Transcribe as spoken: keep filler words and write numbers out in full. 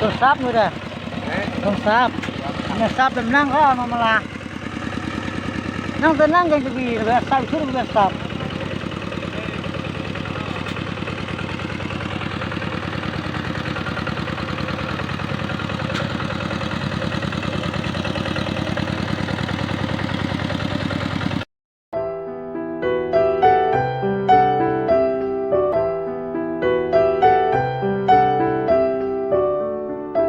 To sap nu da. To sap. Na sap dem nang ka ma mala. Nang te nang ka bi sap, sur ka sap.